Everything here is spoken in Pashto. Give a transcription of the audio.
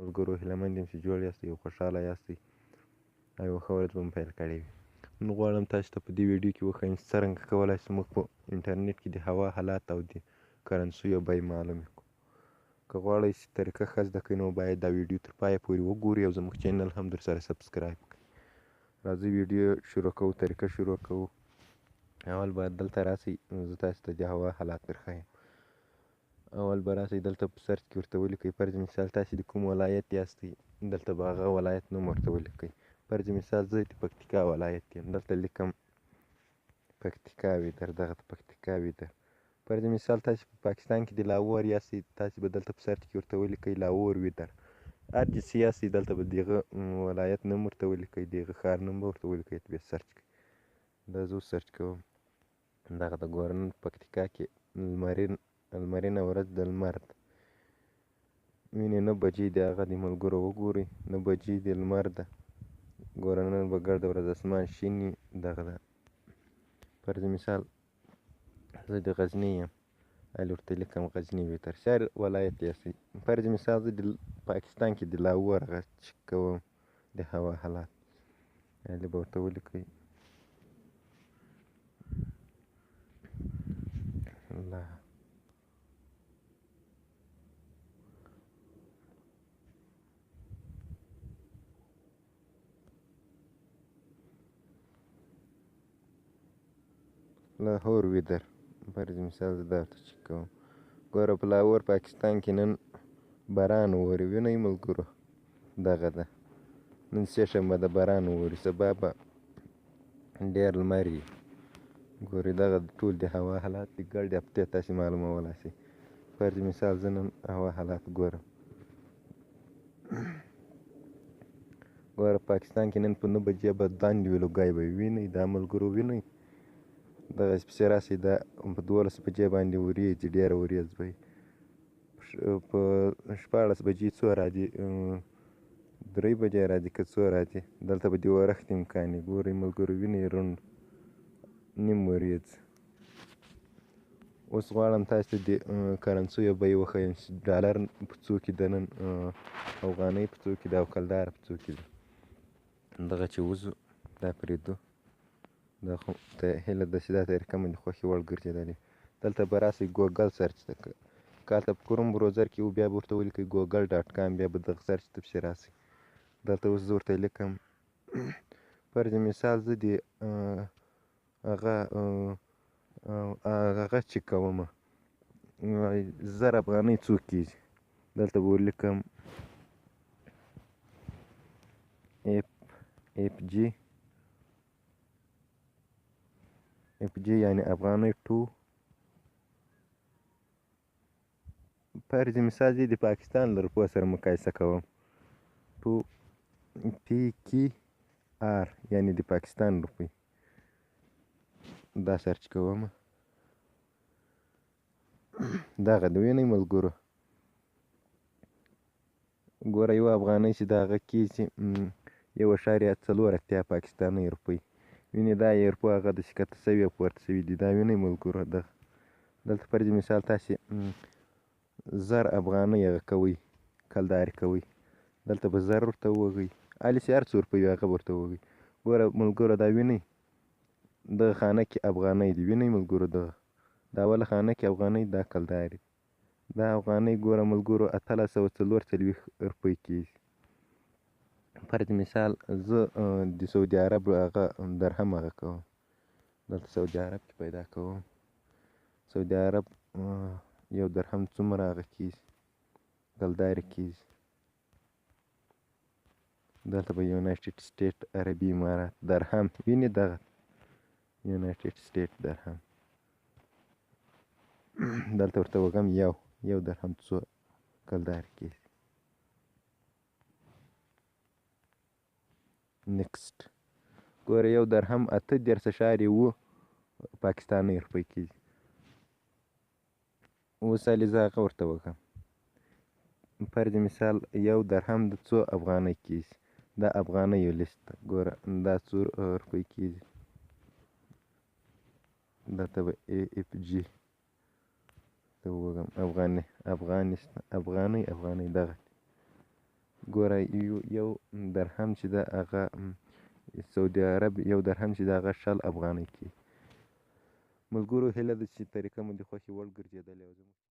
ملګرو هیله مند یم چې جوړ یاستئ او خوشحاله یاستئ او یوه ښه ورځ به مو پیل کړې وي. نن غواړم تاسو ته په دې ویډیو کې وښیم چې څرنګه کولی شو موږ په انټرنیټ کې د هوا حالات او د کرنسیو بیې معلومې کړو. که غواړئ چې طریقه ښه زده کړئ نو باید دا ویډیو تر پایه پورې وګورئ او زموږ چینل هم در سره subscribe کړئ. راځئ ویډیو شروع کوو، طریقه شروع کوو. اول باید دلته راسئ، زه تاسو ته د هوا حالات درښیم. اول به راسئ دلته په search کې ورته ولیکئ، فرض مثال تاسې د کوم ولایت یاستئ دلته به هغه ولایت نوم ورته ولیکئ. فرض مثال زه د پکتیکا ولایت یم، دلته لیکم پکتیکا weather، دغه د پکتیکا weather. فرض مثال تاسې په پاکستان کې د لاهور یاستئ، تاسې به دلته په search کې ورته ولیکئ لاهور weather. هر چې یاستئ دلته به د هغه ولایت نوم ورته ولیکئ، د هغه ښار نوم به ورته ولیکئ، بیا search کړئ. دا زه اوس search کوم. دغه د ګوره نن پکتیکا کې لمرینه ورځ د لمر ده. وینې 9 بجې دي، هغه د ملګرو وګورئ، 9 بجې دي، لمر ده. ګوره نن به ګرده ورځ اسمان شین وي. دغه ده. فرض مثال زه د غزني یم، هلې ورته لیکم غزني weather. هر ولایت یاستئ. فرض مثال زه د پاکستان کې د لاهور هغه چک کوم د هوا حالات، هلې به ورته ولیکئ لاهور weather. فرض مثال زه دا ورته چک کوم. ګوره په لاهور پاکستان کې نن باران اوري، وینئ ملګرو؟ دغه ده، نن سه شنبه ده، باران اوري، سبا به ډېر لمر وي. ګورئ دغه ټول د هوا حالات دي، ګرد هفتې تاسې معلومولی شئ. فرض مثال زه نن هوا حالات ګورم. ګوره پاکستان کې نن په 9 بجې به داندې وي، لوګی به وي، وینئ دا ملګرو؟ وینئ دغه پسې راسئ، دا په 12 بجې باندې ورېځې، ډېره ورېځ به وي. په 16 بجې څو راځي؟ 3 بجې راځي که څو راځي؟ دلته به د ورښت امکان وي. ګورئ ملګرو، وینئ؟ روڼ نیم ورېځ. اوس غواړم تاسو ته د کرنسیو بیې وښیم چې ډالر په څو کې ده نن، افغانۍ په څو کې ده او کلدار په څو کې ده. دغه چې وځو دا پرېږدو، دا خو ته هیله ده چې دا طریقه مو د خوښې وړ ګرځېدلې. دلته به راسئ ګوګل search ته، که هلته په Chrome browser کې و بیا به ورته ولیکئ Google dot com، بیا به دغه search ته پسې راسئ. دلته اوس زه ورته لیکم فرض مثال زه د هغه هغه چک کوم 1000 افغانۍ څو کېږي. دلته به ولیکم اف جي، اف جي یعنی افغانۍ to. فرض مثال زه د پاکستان له روپو سره مقایسه کوم، to پی کی آر یعنی د پاکستان روپۍ. دا search کوم. دغه د وینئ ملګرو؟ ګوره یوه افغانۍ چې د هغه کېږي 1.84 پاکستانۍ روپۍ. وینئ دا یې روپو هغه داسې کښته شوې او پورته شوې دي. دا وینئ ملګرو؟ دغه دلته فرض مثال تاسې 1000 افغانۍ هغه کوئ، کلدارې کوئ، دلته به 1000 ورته ووهئ، هلې چې هر څو روپۍ وي هغه به ورته ووهئ. ګوره ملګرو دا وینئ؟ دغه خانه کې افغانۍ دي، وینئ ملګرو؟ دغه دا اوله خانه کې افغانۍ، دا کلدارې دي. دا افغانۍ ګوره ملګرو 1844 روپۍ کېږي. فرض مثال زه د سعودي عرب هغه درهم هغه کوم، دلته سعودي عرب کې پیدا کوم. سعودي عرب یو درهم څومره هغه کېږي، کلدارې کېږي. دلته به United State عربي امارات درهم وینې، دغه United State درهم دلته ورته وږم یو درهم څو کلدارې کېږي. next ګوره یو درهم 38.7 پاکستانۍ روپۍ کېږي. اوس هلې زه هغه ورته وږم. فرض مثال یو درهم د څو افغانۍ کېږي، دا افغانیو لیست ده. ګوره دا څو روپۍ کېږي، دلته به ای اف جي ته وګورم، افغاني، افغانستان، افغانۍ، افغانۍ دغه ګوره یو درهم چې ده هغه سعودي عرب یو درهم چې ده هغه 20 افغانۍ کېږي. ملګرو هیله ده چې طریقه مو د خوښې وړ ګرځېدلې.